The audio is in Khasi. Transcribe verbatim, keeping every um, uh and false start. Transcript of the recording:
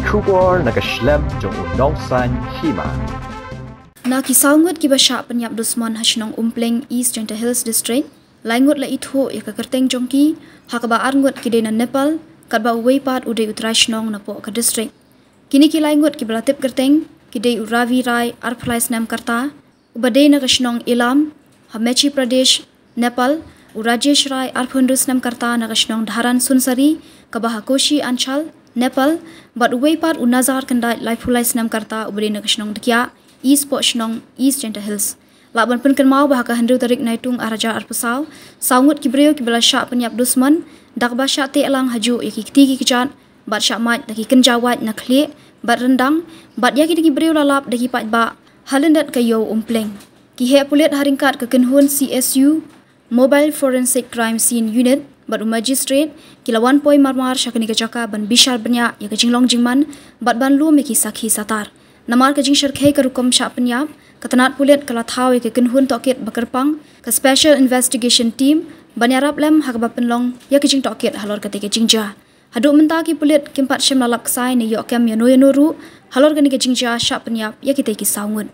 Khubor na ka shlem jong u nongsan hima. Na ki saw ngut kiba shah pynïap dusmon ha shnong Umpleng, East Jaintia Hills District, lai ngut la ithuh ïa ka kyrteng jong ki, ha kaba ar ngut ki dei na Nepal, katba uwei pat u dei u trai shnong napoh ka district. Kine ki lai ngut kiba la tip kyrteng ki dei u Ravi Rai, arphew lai snem ka rta, uba dei na ka shnong Ilam, ha Mechi Pradesh, Nepal, u Rajesh Rai, arphew hynriew snem ka rta, na ka shnong Dharan Sunsari, kaba ha Koshi Anchal, Nepal, bad uwei pat u Nazar Kyndait, laiphew lai snem ka rta, uba dei na ka shnong Dkiah, East Pohshnong, East Jaintia Hills. Lah ban pynkynmaw ba ha ka hynriew tarik Naitung arhajar arphew saw, saw ngut ki briew kiba la shah pynïap dusmon da kaba shah teh lang hajuh ïa ki kti ki kjat bad shah mait da ki kynja wait na khlieh bad ryndang, bad ïa kine ki briew la lap da ki paidbah ha lyndet ka ïew Umpleng. Ki heh pulit ha ryngkat ka kynhun C S U, Mobile Forensic Crime Scene Unit, bad u magistrate ki la wan poi marmar sha kane ka jaka ban bishar bniah ïa ka jinglong jingman bad ban lum ïa ki sakhi satar. Namar ka jingshyrkhei ka rukom shah pynïap, ka tnat pulit ka la thaw ïa ka kynhun tohkit ba kyrpang, ka Special Investigation Team, ban ïarap lem ha kaba pynlong ïa ka jingtohkit halor katei ka jingjia. Haduh mynta ki pulit kim pat shym la lap ksai ne ïoh kem ïano ïano ruh halor kane ka jingjia shah pynïap ïa kitei ki saw ngut.